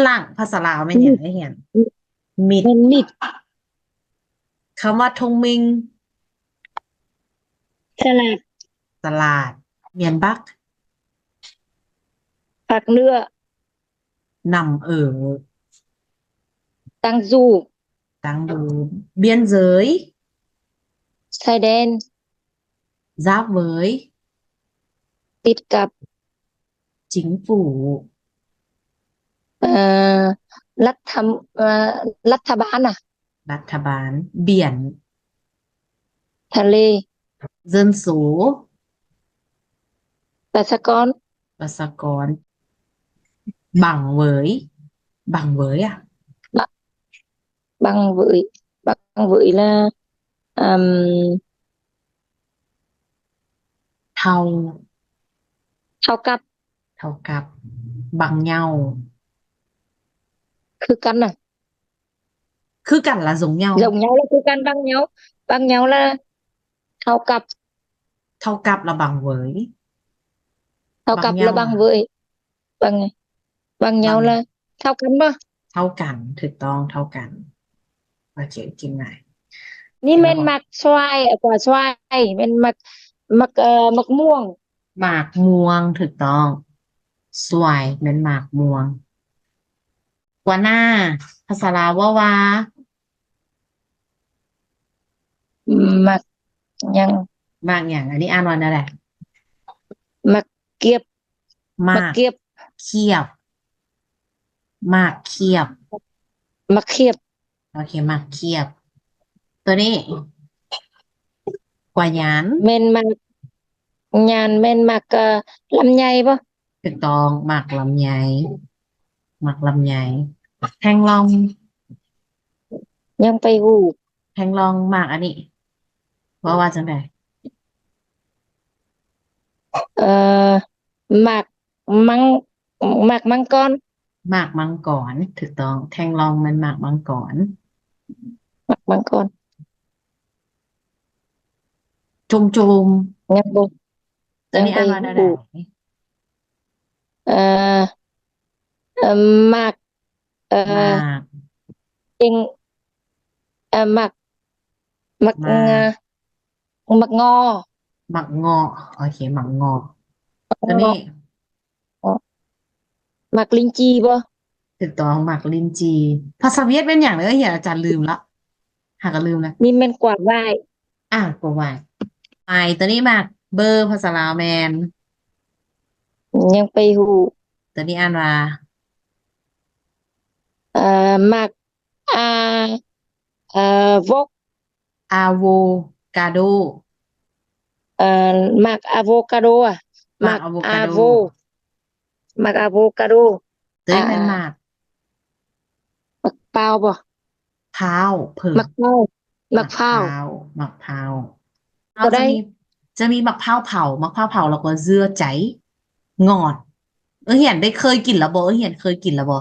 ຕັ້ງ ພາສາລາວແມ່ນຫຍັງ? ເອີຍ ຮຽນ ມິດ ແມ່ນມິດ. ຄຳວ່າທົ່ງມິງ ສະຫຼາດ ສະຫຼາດ. ມຽນບັກ ພາກເໜືອ ນຳເອີ ຕາງຊູ ຕາງດູ ບຽນເຊີຍ ຊາຍແດນ ຊາບເວີຍ ຕິດກັບ ຈິງຟູ ເອີ ລັດຖະ ເອີ ລັດຖະບານນະ ລັດຖະບານ. ບຽນ ທະເລ ເຊີນໂຊ ປະຊາກອນ ປະຊາກອນ. ບັງເວີຍ ບັງເວີຍອະ ບັງເວີຍ ບັງເວີຍລະ ເອີມ ເທົ່າ ເທົ່າກັບ ເທົ່າກັບ. ບັງເຍົາ ຄືກັນນະ ຄືກັນລະ ສົງເຍົາ ສົງເຍົາລະຄືກັນ ບັງເຍົາ ບັງເຍົາລະ ເທົ່າກັບ ເທົ່າກັບລະບັງເວີຍ ເທົ່າກັບລະບັງເວີຍ ບັງ ບັງເຍົາລະ ເທົ່າກັນບໍ່? ເທົ່າກັນ ຖືກຕ້ອງ ເທົ່າກັນ. ໂອເຄ ເກັ່ງຫຼາຍ. ນີ້ແມ່ນໝາກຊວາຍ ເອີ ກວ່າຊວາຍ ແມ່ນໝາກ ໝາກ ເອີ ໝາກມ່ວງ ໝາກມ່ວງ ຖືກຕ້ອງ. ຊວາຍ ແມ່ນໝາກມ່ວງ. ກວ່າໜ້າ ພາສາລາວເວົ້າວ່າ ໝາກຫຍັງ? ໝາກຫຍັງ? ອັນນີ້ອ່ານວ່າແນວໃດ? ໝາກກຽບ ໝາກ ໝາກກຽບ ຂຽບ ໝາກຂຽບ ໝາກຂຽບ. ໂອເຄ ໝາກຂຽບ. ໂຕນີ້ ກວ່າຍານ ແມ່ນໝາກ ຍານ ແມ່ນໝາກ ເອີ ລຳໄຍບໍ່? ຖືກຕ້ອງ ໝາກລຳໄຍ ໝາກລຳໄຍ. ແທ່ງລອງ ຍັງໄປຮູ້ ແທ່ງລອງ ໝາກອັນນີ້ ເວົ້າວ່າຈັ່ງໃດ? ເອີ ໝາກມັງ ໝາກມັງກອນ ໝາກມັງກອນ ຖືກຕ້ອງ. ແທ່ງລອງແມ່ນໝາກມັງກອນ ໝາກມັງກອນ. ໂຈມໆ ຍັງບໍ່ ຕົວນີ້ອ່ານວ່າແນວໃດ? ເອີ ເອີ ໝາກ ເອີ ໝາກ ເປັນ ເອີ ໝາກ ໝາກ ໝາກ ງາ ໝາກງໍ ໝາກງໍ ໂອເຄ ໝາກງໍ. ຕົວນີ້ ໝາກລິນຈີ່ບໍ່? ຖືກຕ້ອງ ໝາກລິນຈີ່. ພາສາຫວຽດແມ່ນຫຍັງເດີ? ເອີຍ ອາຈານລືມລະ ຫາກະລືມລະ. ນີ້ແມ່ນກວາງຫວ້າຍ ອາ ກວາງຫວ້າຍ. ໄປ ຕົວນີ້ໝາກເບີ ພາສາລາວແມ່ນ ຍັງໄປຮູ້. ຕົວນີ້ອ່ານວ່າ ເອີ ໝາກ ອາ ເອີ ໂວກ ອາໂວກາໂດ ເອີ ໝາກອາໂວກາໂດອະ ໝາກອາໂວກາໂດ ໝາກອາໂວ ໝາກອາໂວກາໂດ. ຕົວນີ້ແມ່ນໝາກ ໝາກພ້າວບໍ່? ພ້າວ ເຜິ້ງ ໝາກພ້າວ ໝາກພ້າວ ໝາກພ້າວ ໝາກພ້າວ. ເອົາ ຈະມີ ຈະມີໝາກພ້າວເຜົາ ໝາກພ້າວເຜົາ ແລ້ວກໍເຍື່ອໄຈ ງອດ. ເອີຍ ຮຽນໄດ້ເຄີຍກິນລະບໍ່? ເອີຍ ຮຽນເຄີຍກິນລະບໍ່?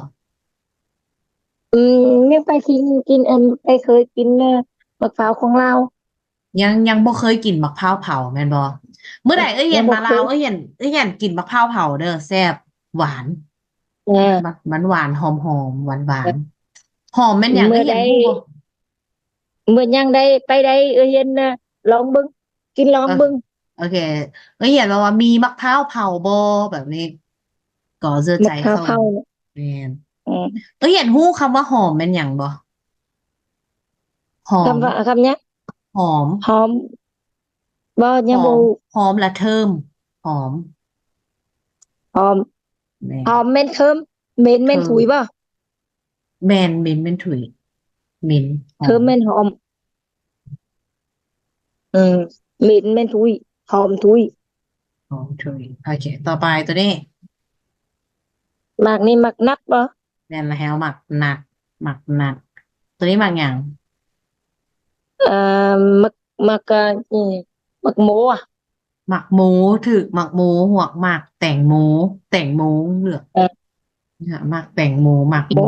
ອືມ ຍັງໄປກິນ ກິນ ອັນ ໄປເຄີຍກິນ ເອີ ໝາກພ້າວຂອງລາວ. ຍັງ ຍັງບໍ່ເຄີຍກິນໝາກພ້າວເຜົາແມ່ນບໍ່? ມື້ໃດເອີຍຮຽນມາລາວ ເອີຍຮຽນ ເອີຍຮຽນກິນໝາກພ້າວເຜົາເດີ ແຊບ ຫວານ. ເອີ ມັນ ມັນຫວານ ຫອມໆ ຫວານໆ. ຫອມແມ່ນຫຍັງ? ເອີຍຮຽນຮູ້ບໍ່? ມື້ໃດ ມື້ຫຍັງໄດ້ ໄປໄດ້ ເອີຍຮຽນນະ ລອງເບິ່ງ ກິນລອງເບິ່ງ. ໂອເຄ ເອີຍຮຽນເວົ້າວ່າ ມີໝາກພ້າວເຜົາບໍ່? ແບບນີ້ ກໍເຊື່ອໃຈເຂົາ. ແມ່ນ. ເອີຍຮຽນຮູ້ຄຳວ່າຫອມແມ່ນຫຍັງບໍ່? ຫອມ ຄຳວ່າ ຄຳຫຍັງ? ຫອມ ຫອມ ບໍ່ ຍັງບໍ່ຮູ້. ຫອມລະເທີມ ຫອມ ຫອມ ແມ່ນ ຫອມແມ່ນເທີມ ເໝັນແມ່ນ ເທີມ ຖຸຍບໍ່? ແມ່ນ ເໝັນແມ່ນ ຖຸຍ ເໝັນ ເທີມແມ່ນຫອມ. ເອີ ເໝັນແມ່ນ ຕຸຍ ຫອມ ຕຸຍ ຫອມ ຕຸຍ. ໂອເຄ ຕໍ່ໄປຕົວນີ້ ໝາກນີ້ໝາກນັດບໍ່? ແມ່ນແລ້ວ ໝາກນັດ ໝາກນັດ. ຕົວນີ້ໝາກຫຍັງ? ເອີ ໝາກ ໝາກ ເອີ ໝາກໂມອະ ໝາກໂມ ຖືກ ໝາກໂມ ຮວກໝາກແຕງໂມ ແຕງໂມເຫຼືອງ ເອີ ໝາກແຕງໂມ ໝາກໂມ ໂມ